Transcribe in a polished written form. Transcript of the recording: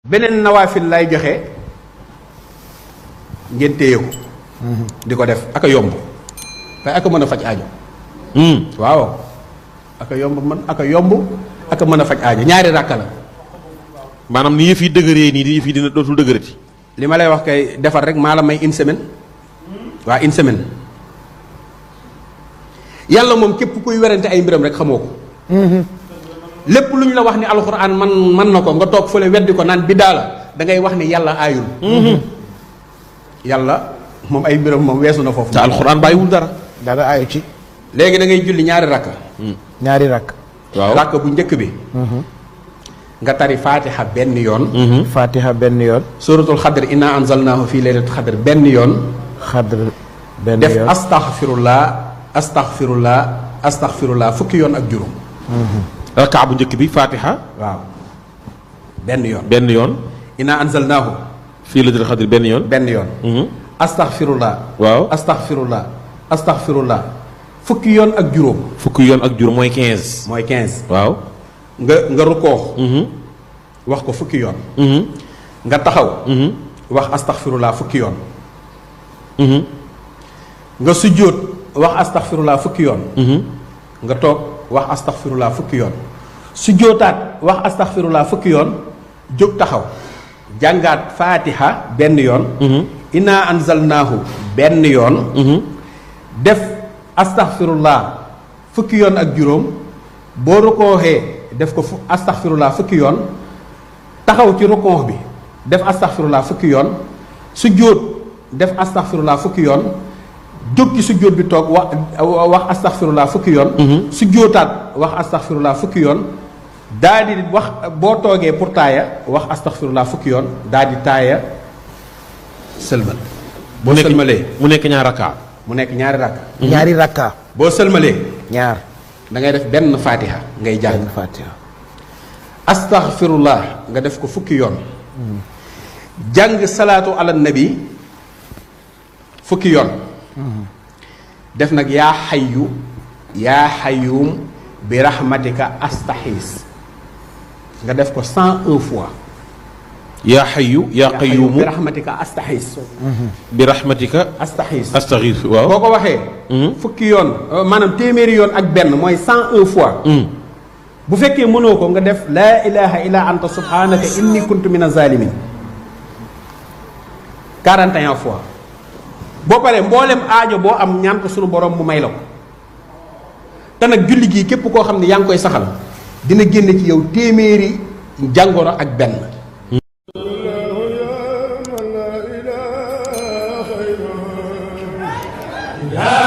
beneen nawaafil lay joxe ngeen téye ko di ko def aka yomb waaye aka mën a faj aajo waaw aka yomb aka mën a faj aajo ñaari ràkka la maanaam ni yëf yi dëgëree nii di yëf yi dina dootul dëgërati li ma lay wax kay defar rek maa la may une semaine waa une semaine yàlla moom képp kuy werante ay mbiram rek xamoo ko lépp lu ñu la wax ni alxuraan man na ko nga toog fële weddi ko naan biddaa la da ngay wax ni yàlla aayul yàlla moom ay mbiram moom weesu na foofu te alxuraan bàyyiwul dara aayu ci léegi da ngay julli ñaari rakka ñaari rakk waaw rakka bu njëkk bi nga tari fatiha benn yoon fatiha benn yoon suratul xadr inna anzalnahu fii laylatul xadr benn yoon xadr benn def yoon astaghfirullah fukki yoon ak juróom rakkaa bu njëkk bi fatiha waaw benn yoon benn yoon inna anzalnahu fii laylatul xadr benn yoon benn yoon astaghfirullah waaw astaghfirullah fukki yoon ak juróom fukki yoon ak juróom mooy 15 mooy 15 waaw nga rukkoo wax ko fukki yoon nga taxaw wax astaghfirullah fukki yoon nga sujjóot wax astaghfirullah fukki yoon nga toog wax astaghfirullah fukki yoon sujjóotaat wax astaghfirullah fukki yoon jóg taxaw jàngaat fatiha benn yoon inna anzalnaahu benn yoon def astaghfirullah fukki yoon ak juróom boo rukkooxee def ko astaghfirullah fukki yoon taxaw ci rukkoox bi def astaghfirullah fukki yoon sujjóot def astaghfirullah fukki yoon jóg ci sujjóot bi toog wax astaghfirullah fukki yoon sujjóotaat wax astaghfirullah fukki yoon daal di wax boo toogee pour taaya wax astaghfirullah fukki yoon daal di taaya sëlmal boo sëlmalee mu nekk ñaar rakkaa mu nekk ñaari rakk ñaari rakka boo sëlmalee ñaar da ngay def benn fatiha ngay jàng benn fatiha astaghfirullah nga def ko fukki yoon jàng salaatu ala nabi fukki yoon def nag yaa xayyu yaa xayyum bi rahmatika astaxiis nga def ko 101 fois yaa xayu yaa qayuumu bi rahmatika astaxiis bi rahmatika astaxiis astaxiis waaw boo ko waxee fukki yoon maanaam téeméeri yoon ak benn mooy 101 fois bu fekkee mënoo ko nga def laa ilaha illa anta subhanaka inni kuntu min azalimin 41 fois boo paree mboolem aajo boo am ñaan ko sunu borom mu may la ko te nag julli gii képp koo xam ne yaa ngi koy saxal dina génne ci yow téeméeri jàngoro ak benn yaa